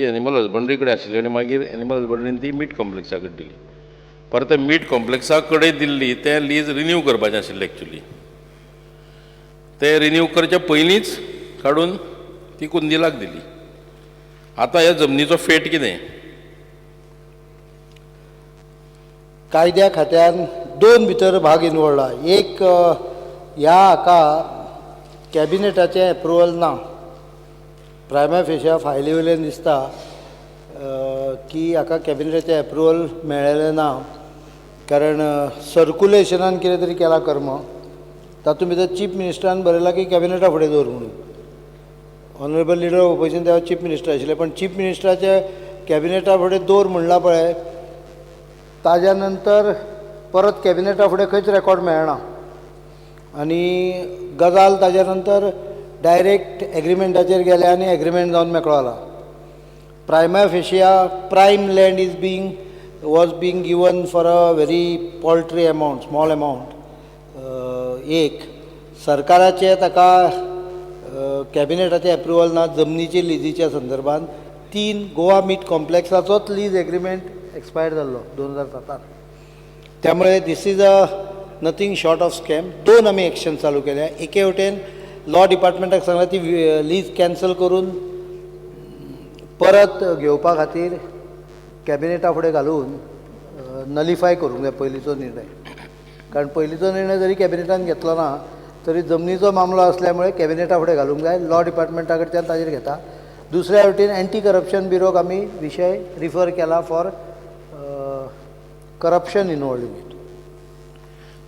ती animal husbandry कडेन आशिल्ली आनी मागीर एनिमल हजबंड्रीन ती मीट कॉम्प्लेक्सा कडेन दिली. परत मीट कॉम्प्लेक्सा कडेन दिल्ली तें लीज रिन्यू करपाचें आशिल्लें एक्चुली. तें रिन्यू करचे पयलींच काडून ती कुंदिलाक दिली. आतां ह्या जमनीचो फेट कितें? कायद्या खात्यान दोन भितर भाग इनवॉल्ड आहा. एक, ह्या हाका कॅबिनेटाचें एप्रुवल ना. प्रायमा फेशिया फायली वयल्यान दिसता की हाका कॅबिनेटाचें एप्रुवल मेळ्ळेलें ना, कारण सर्कुलेशनान कितें तरी केलां कर्म. तातूंत भितर चीफ मिनिस्टरान बरयलां की कॅबिनेटा फुडें दवर म्हणून. ऑनरेबल लिडर ऑफ ऑपोजिशन तेन्ना चीफ मिनिस्टर आशिल्ले, पण चीफ मिनिस्टराचे कॅबिनेटा फुडें दवर म्हणलां पळय, ताज्या नंतर परत कॅबिनेटा फुडें खंयच रेकॉर्ड मेळना आनी गजाल ताज्या नंतर डायरेक्ट एग्रीमेंटाचेर गेले आनी एग्रीमेंट जावन मेकळो जाला. Prima facie, prime land is being was being given for a very paltry amount, small amount. एक सरकाराचें ताका कॅबिनेटाचें एप्रुवल ना जमनीचे लिजीच्या संदर्भात. तीन, गोवा मीट कॉम्प्लेक्साचोच लीज एग्रीमेंट एक्सपायर जाल्लो 2007त. त्यामुळे this is a nothing short of scam. दोन आमी एक्शन चालू केल्या. एके वटेन लॉ डिपार्टमेंटाक सांगलां, ती लीज कॅन्सल करून परत घेवपा खातीर कॅबिनेटा फुडें घालून नलिफाय करूंक जाय पयलींचो निर्णय, कारण पयलींचो निर्णय जरी कॅबिनेटान घेतलो ना तरी जमनीचो मामलो असल्यामुळे कॅबिनेटा फुडें घालूंक जाय. लॉ डिपार्टमेंटा कडच्यान ताजेर घेता. दुसऱ्या वटेन एंटी करप्शन ब्युरोक आमी विशय रिफर केला for corruption involved in it.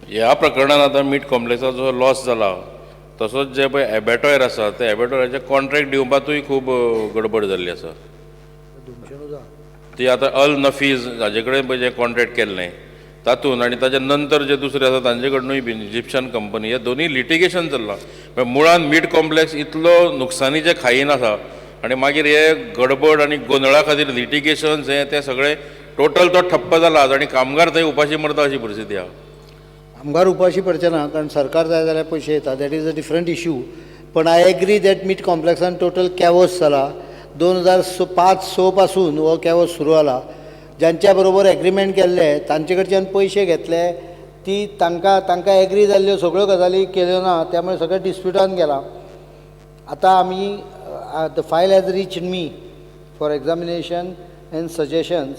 ह्या प्रकरणान आतां मीट कॉम्प्लेक्साचो लॉस जाला, तसोच जे पळय एबेटॉयर आसा, ते एबेटॉयराचे कॉन्ट्रॅक्ट दिवपांतूय खूब गडबड जाल्ली आसा. ती आतां अल नफीज हाजे कडेन पळय जें कॉन्ट्रॅक्ट केल्लें तातूंत आनी ताच्या नंतर जे दुसरे आसा तांचे कडनूय बीन इजिप्शियन कंपनी, हे दोनूय लिटिगेशन चल्लां. म्हळ्यार मुळान मीट कॉम्प्लेक्स इतलो नुकसानीचे खायीन आसा आनी मागीर हे गडबड आनी गोंदळा खातीर लिटिगेशन्स हें तें सगळें टोटल तो ठप्प जाला आनी कामगार थंय उपाशी मरता अशी परिस्थिती आहा. कामगार उपाशी पडचे ना, कारण सरकार जाय जाल्यार पयशे येता. That is a different issue. पण I agree that meet कॉम्प्लेक्सान total कॅवस जाला. 2005 स पासून हो कॅवस सुरू जाला. ज्यांच्या बरोबर एग्रीमेंट केल्ले, तांचे कडच्यान पयशे घेतले, ती तांकां एग्री जाल्ल्यो सगळ्यो गजाली केल्यो ना. त्यामुळे सगळें डिस्प्युटान गेलां. आतां आमी, the file has reached me for examination and suggestions.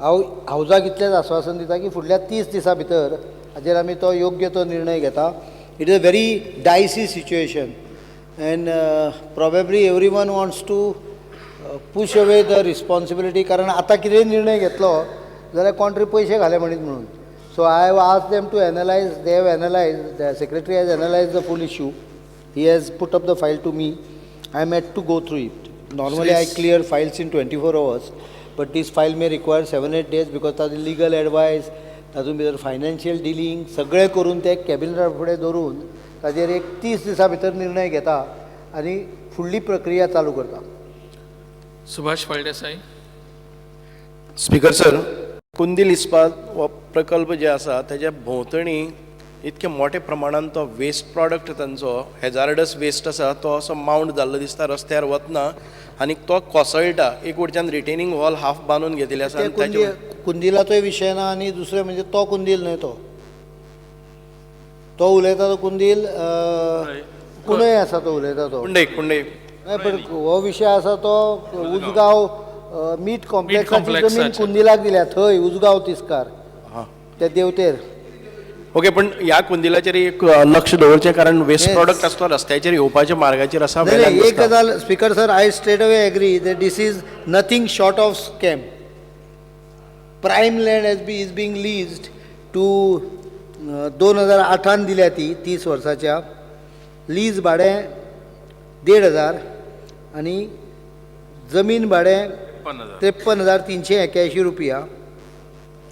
हांव हावजाक इतलेंच आस्वासन दिता की फुडल्या 30 दिसां भितर हाजेर आमी तो योग्य तो निर्णय घेता. It is a very dicey situation and probably everyone wants to push away the responsibility, कारण आतां कितेंय निर्णय घेतलो जाल्यार कोण तरी पयशे घाले म्हणीत म्हणून. So I have asked them to analyse. They have analysed, the secretary has analysed the full issue. He has put up the file to me. I am yet to go through it. Normally I clear files in 24 hours, but this file may require 7-8 days because ताजी legal advice, तातूंत भितर financial dealing सगळें करून ते कॅबिनेटा फुडें दवरून ताजेर एक 30 दिसां भितर निर्णय घेता आनी फुडली प्रक्रिया चालू करता. सुभाष फळदेसाई. स्पीकर सर, कुंदील इस्पात हो प्रकल्प जे आसा, तेज्या भोंवतणी इतके मोठ्या प्रमाणान तो वेस्ट प्रॉडक्ट तांचो हेजार्डस वेस्ट आसा, तो असो मावंड जाल्लो दिसता रस्त्यार वतना आनी तो कोसळटा. एक वटच्यान रिटेनिंग वॉल हाफ बांदून घेतिल्ले आसा ते आनी ताचे कुंदिलाचोय विशय ना आनी दुसरें म्हणजे तो कुंदील न्हय. तो तो उलयता तो कुंदील कुणय आसा तो उलयता तो. कुंडय, कुंडय. न्हय, पण हो विशय आसा तो उजगांव मीट कॉम्प्लेक्साची जमीन कॉम्प्लेक्साचे. कुंदिलाक दिल्या थंय उजगांव तिस्कार त्या देवतेर. ओके, पण ह्या कुंदिलाचेर एक लक्ष दवरचें, कारण वेस्ट प्रॉडक्ट आसतो रस्त्याचेर येवपाच्या मार्गाचेर आसा नाही, वेल्यान नाही, एक दिसता. गजाल, speaker sir, I straight away agree that this is nothing short of scam. Prime land has be is being leased to 2008न दिल्या ती 30 वर्साच्या लीज. भाडें 1500 आनी जमीन भाडें 53,381 रुपया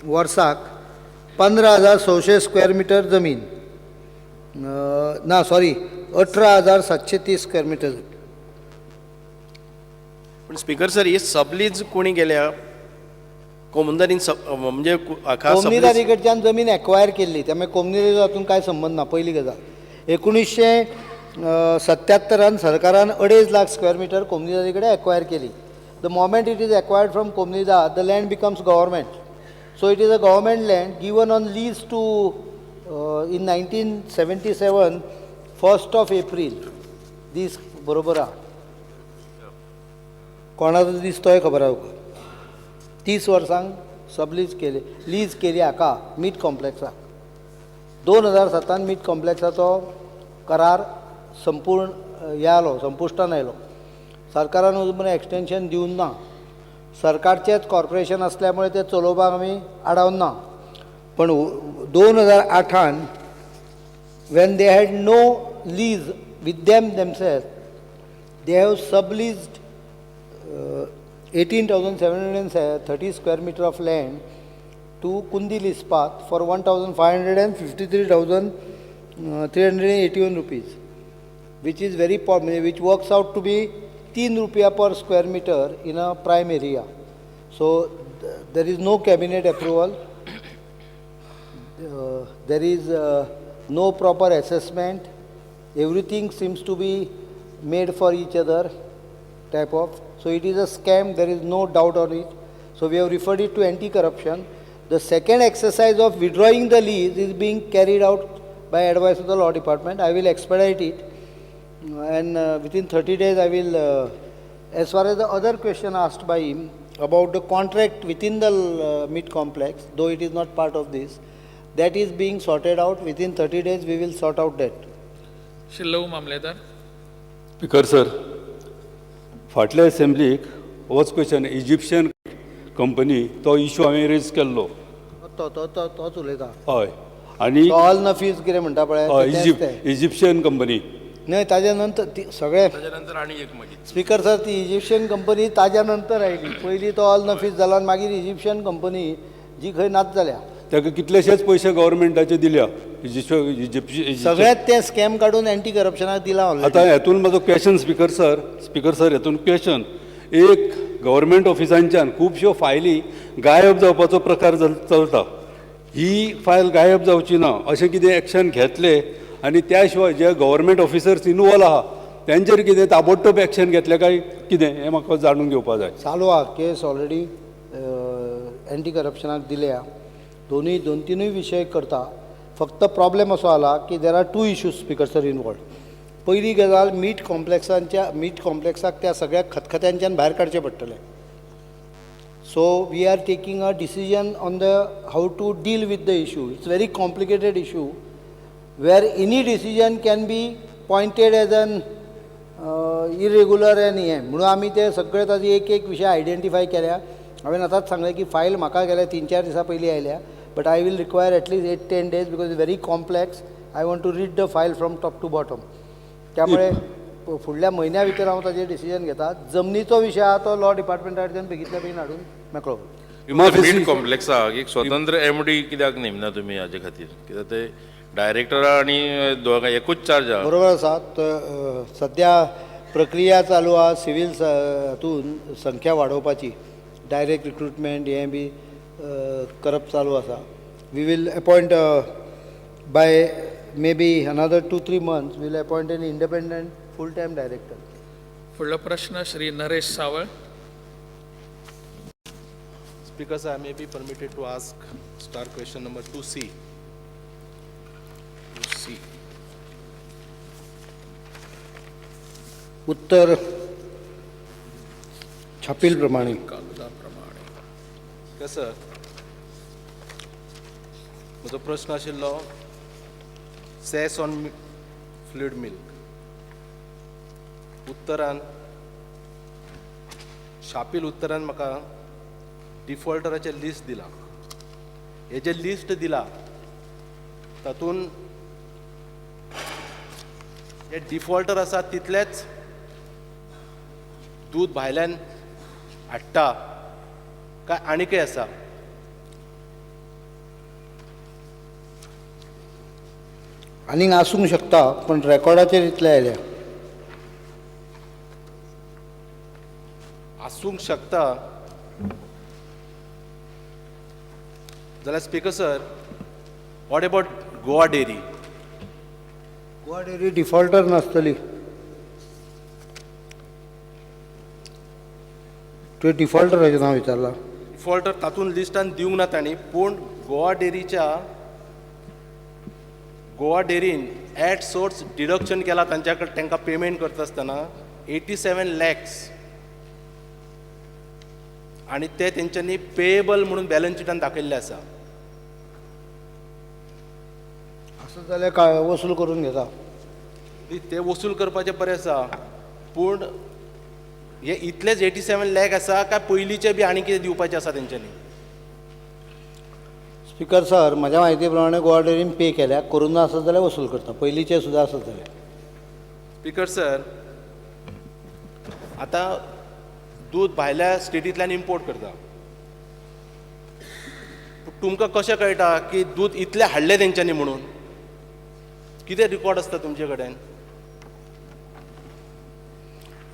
वर्साक. 15,600 स्क्वेअर मिटर जमीन, ना, सॉरी, 18,730 स्क्वेअर मिटर. पण स्पीकर सर, ही सबलीज कोणी गेल्या? कोमुनदारीन म्हणजे हाका सबलीज कोमनीदारी कडच्यान जमीन एक्वायर केल्ली, त्यामुळे कोमनीदारी हातून काय संबंद ना. पयली गजाल, 1977न सरकारान 2.5 लाख स्क्वेअर मिटर कोमनीदारी कडेन एक्वायर केली. The The moment it is acquired from Comunidade, the land becomes government. So it is a government land given on lease to in 1977, 1st of April. दीस बरोबर आहा, कोणाचो दीस तोय खबर आहा तुका. 30 वर्सांक सबलीज केली, लीज केली हाका मीट कॉम्प्लेक्साक. 2007 मीट कॉम्प्लेक्साचो करार संपूर्ण हें आलो, संपुश्टान आयलो. सरकारान अजून मेरेन एक्सटेंशन दिवंक ना. सरकारचेंच कॉर्पोरेशन आसल्या मुळे तें चलोवपाक आमी आडावन ना. पण 2008 when they had no lease with them themselves, they have subleased 18,730 square meter of land to Kundil Ispat for 1,553,381 rupees, which is very, which works out to be 3 rupiah per square meter in a prime area. So there is no cabinet approval. There is no proper assessment. Everything seems to be made for each other type of. So it is a scam, there is no doubt on it. So we have referred it to anti-corruption. The second exercise of withdrawing the lease is being carried out by advice of the law department. I will expedite it, and within 30 days I will, as far as the other question asked by him about the contract within the meat complex, though it is not part of this, that is being sorted out. Within 30 days we will sort out that. Shri Lavu Mamledar. Speaker sir, फाटल्या असेंब्लीक होच question Egyptian company तो issue हांवें rays केल्लो. तो तो तो तोच उलयता. हय, आनी तो ऑल नफीज कितें म्हणटा पळय, हय, तेंच इजिप्ट तें. Egyptian company. न्हय, ताज्या नंतर ती सगळे ताच्या नंतर आनी एक मागीर. स्पीकर सर, ती इजिप्शियन कंपनी ताज्या नंतर आयली. पयलीं तो ऑल नफीज जाला आनी मागीर इजिप्शियन कंपनी जी खंय नाच जाल्या. ताका कितलेशेच पयशे गव्हर्मेंटाचे दिल्या इजिप्शियन. सगळ्यात ते स्कॅम काडून एंटी करप्शनाक दिला ऑलरेडी. आतां हेतून म्हाजो question speaker sir, speaker sir, हेतून क्वेश्चन एक, गव्हर्मेंट ऑफिसांच्यान खुबश्यो फायली गायब जावपाचो प्रकार चलता. ही फायल गायब जावची ना अशें कितें एक्शन घेतले, आनी त्या शिवाय जे गव्हर्मेंट ऑफिसर्स इनवॉल्व आहा तेंचेर कितें ताबडतोब एक्शन घेतले काय कितें हें म्हाका जाणून घेवपा जाय. चालू आहा केस ऑलरेडी, एंटी करप्शनाक दिल्या. दोनूय दोन तिनूय विशय करता. फक्त प्रॉब्लेम असो आला की there are two issues, speaker sir, involved. पयली गजाल, मीट कॉम्प्लेक्सांच्या मीट कॉम्प्लेक्साक त्या सगळ्या खतखत्यांच्यान भायर काडचें पडटलें. So we are taking a decision on the how to deal with the issue. It's very complicated issue where any decision can be pointed as an irregular and हें. म्हणून आमी ते सगळे ताजे एक एक विशय आयडेंटिफाय केल्या. हांवें आतांच सांगलें की फायल म्हाका गेल्या 3-4 दिसां पयलीं आयल्या, but I will require at least 8-10 days because it's very complex. I want to read the file from top to bottom. त्यामुळे फुडल्या म्हयन्या भितर हांव ताजेर डिसिजन घेता. जमनीचो विशय आहा तो लॉ डिपार्टमेंटा कडच्यान बेगींतल्या बेगीन हाडून मेकळो. मीट कॉम्प्लेक्साक एक स्वतंत्र एमडी कित्याक नेमना तुमी हाजे खातीर? कित्याक ते डायरेक्टरा आनी दोगां एकूच चार्ज आहा. बरोबर आसा. सद्या प्रक्रिया चालू आहा सिवील हातून संख्या वाडोवपाची, डायरेक्ट रिक्रुटमेंट हें बी करप चालू आसा. We will appoint by maybe another 2-3 months, will appoint an independent full time director. फुडलो प्रश्न श्री नरेश सावळ. Speaker sir, I may be permitted to ask star question number 2C. 2C. उत्तर छापील प्रमाणे. कागदाप्रमाणे. स्पीकर सर, म्हजो प्रश्न आशिल्लो सेस ऑन फ्लुइड मिल्क. उत्तरान, छापील उत्तरान म्हाका डिफॉल्टराचें लिस्ट दिलां. हें जें लिस्ट दिलां तातूंत जे डिफॉल्टर आसा तितलेच दूद भायल्यान हाडटा काय आनीकय आसा? आनीक आसूंक शकता, पण रेकॉर्डाचेर इतले आयल्या. आसूंक शकता जाल्यार, Speaker sir, what about Goa Dairy? Goa dairy defaulter नासतली. तुवें डिफॉल्टराचें नांव विचारलां. डिफॉल्टर तातूंत लिस्टान दिवंक ना तांणी, पूण गोवा डेरीच्या, गोवा डेरीन एट सोर्स डिडक्शन केला तांच्या कडेन, तांकां पेमेंट करता आसतना 87 लॅक्स आनी ते तेंच्यांनी पेयेबल म्हणून बॅलन्स शिटान दाखयल्ले आसा. आसत जाल्यार का वसूल करून घेता. न्ही, ते वसूल करपाचें बरें आसा, पूण हे इतलेच 87 लॅक आसा काय पयलींचे बी आनी कितें दिवपाचें आसा तेंच्यांनी? स्पिकर सर, म्हज्या म्हायती प्रमाणे गोवा डेरीन पे केल्या. करूंक ना आसत जाल्यार वसूल करता, पयलींचे सुद्दां आसत जाल्यार. स्पिकर सर, आतां दूद भायल्या स्टेटींतल्यान इम्पोर्ट करता, पूण तुमकां कशें कळटा की दूद इतलें हाडलें तेंच्यांनी म्हणून? कितें रिकॉर्ड आसता तुमचे कडेन?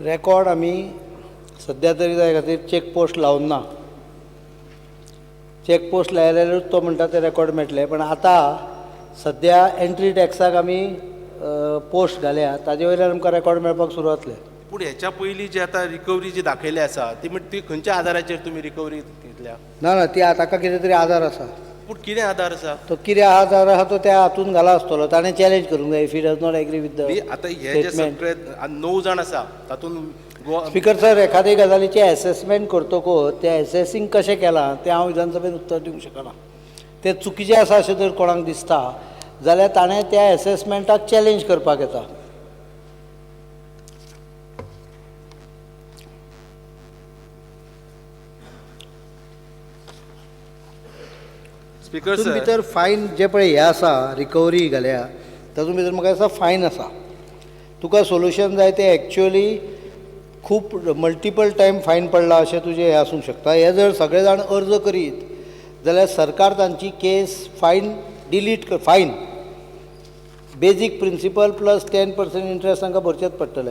रेकॉर्ड आमी सद्या तरी त्या खातीर चॅक पोस्ट लावून ना. चॅक पोस्ट लायल्यारूच तो म्हणटा ते रेकॉर्ड मेळटले, पण आतां सद्या एंट्री टॅक्साक आमी पोस्ट घाल्या, ताजे वयल्यान आमकां रेकॉर्ड मेळपाक सुरू जातले. पूण हेच्या पयलीं जे आतां रिकवरी जी दाखयली आसा ती, ती खंयच्या आदाराचेर तुमी रिकवरी घेतल्या? ना ना, ती ताका कितें तरी आदार आसा. पूण कितें आदार आसा? तो कितें आदार आसा तो त्या हातून घाला आसतलो. ताणें चॅलेंज करूंक जाय if he does not agree with the न्ही, आतां हे जे स्टेटमेंट. सगळे णव जाण आसा तातूंत गोवा स्पिकर सर, एखादे गजालीचें एसेसमेंट करतकच तें एसेसींग कशें केलां तें हांव विधानसभेन उत्तर दिवंक शकना. तें चुकीचें आसा अशें जर कोणाक दिसता जाल्यार ताणें त्या एसेसमेंटाक चॅलेंज करपाक येता. स्पिकर तातूंत सर, भितर फायन जे पळय हें आसा, रिकवरी घाल्या तातूंत भितर म्हाका दिसता फायन आसा. तुका सोल्युशन जाय तें एक्चुअली खूब मल्टिपल टायम फायन पडला अशें तुजें हें आसूंक शकता. हे जर सगळे जाण अर्ज करीत जाल्यार सरकार तांची केस फायन डिलीट कर. Fine, basic principal plus 10% interest तांकां भरचेच पडटले.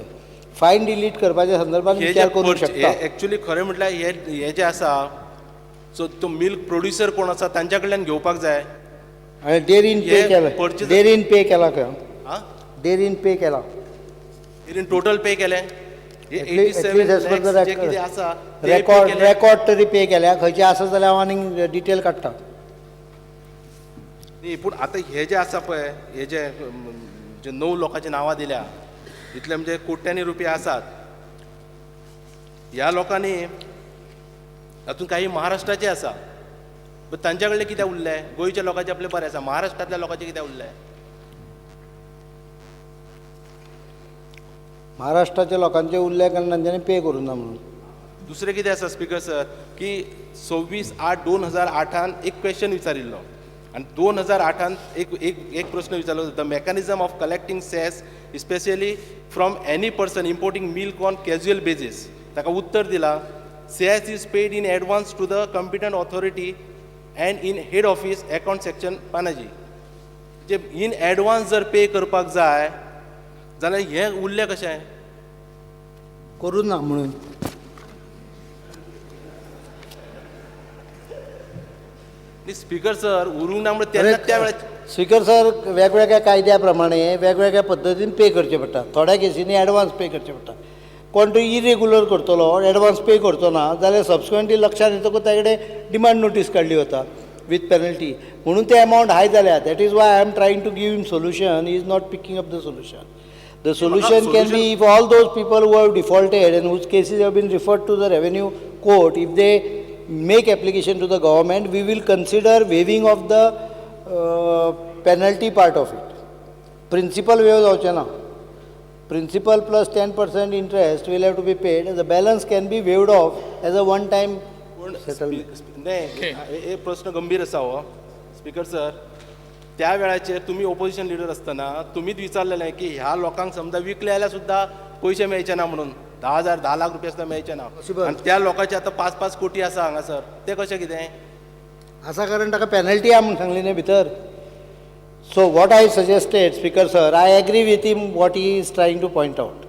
फायन डिलीट करपाच्या संदर्भात हे जे विचार करूंक शकता. एक्चुअली खरें म्हटल्यार हे हे जे आसा, सो तो मिल्क प्रोड्युसर कोण आसा तांच्या कडल्यान घेवपाक जाय. आनी डेरीन पे हे केला. डेरीन पे केला खंय. आं? डेरीन पे केला. डेरीन टोटल पे केले हे 87 At least as per the lakhs जे कितें आसा ते pay record केले. रेकॉर्ड तरी पे केल्या. खंयचे आसा जाल्यार हांव आनीक डिटेल काडटा. न्ही, पूण आतां हे जे आसा पळय, हे जे जे णव लोकांची नांवां दिल्या, इतले म्हणजे कोट्यांनी रुपया आसात ह्या लोकांनी. तातूंत काही महाराष्ट्राचे आसा, बट तांच्या कडले कित्याक उरले? गोंयच्या लोकांचे आपले बरें आसा, महाराष्ट्रांतल्या लोकांचे कित्याक उरले? महाराष्ट्राच्या लोकांचे उरले कारण तांच्यांनी पे करूंक ना म्हणून. दुसरें कितें आसा स्पिकर सर, की 26/8/2008 एक क्वेश्चन विचारिल्लो आनी 2008 एक एक एक प्रश्न विचारलो, the mechanism of collecting cess, specially from any person importing milk on casual basis. ताका उत्तर दिलां, cess is paid in advance to the competent authority and in head office, account section, Panaji. J in advance जर pay करपाक जाय जाल्यार हें उरलें कशें? करूं ना म्हणून. न्ही स्पिकर सर, उरूंक ना म्हणल्यार तेन्ना त्या वेळार स्पिकर सर, वेगवेगळ्या कायद्या प्रमाणे वेगवेगळ्या पद्दतीन पे करचे पडटा. थोड्या केसींनी एडवान्स पे करचे पडटा. कोण तो इरेगुलर करतलो, एडवान्स पे करचो ना जाल्यार सबसिक्वंटली लक्षात येतकूच ताजे कडेन डिमांड नोटीस काडली वता विथ पेनल्टी. म्हणून ते एमावंट हाय जाल्या. That is why I am trying to give him solution. He is not picking up the solution. The solution can be if all those people who have defaulted and whose cases have been referred to the revenue court, if they make application to the government, we will consider waiving of the penalty part of it. Principal waive जावचें ना. Principal plus 10% interest will have to be paid. The balance can be waived off as a one time पूण settlement. न्ही, हे प्रश्न गंभीर आसा हो speaker sir. त्या वेळाचेर तुमी ओपोजिशन लिडर आसतना तुमीच विचारलेलें की ह्या लोकांक समजा विकले जाल्यार सुद्दां पयशे मेळचे ना म्हणून, 10,000, 10 लाख रुपया सुद्दां मेळचे ना. Possible. आनी त्या लोकांचे आतां 5-5 कोटी आसा हांगासर, ते कशें कितें? आसा, कारण ताका पेनल्टी आहा म्हूण सांगली न्ही भितर. So what I suggested, Speaker sir, I agree with him what he is trying to point out.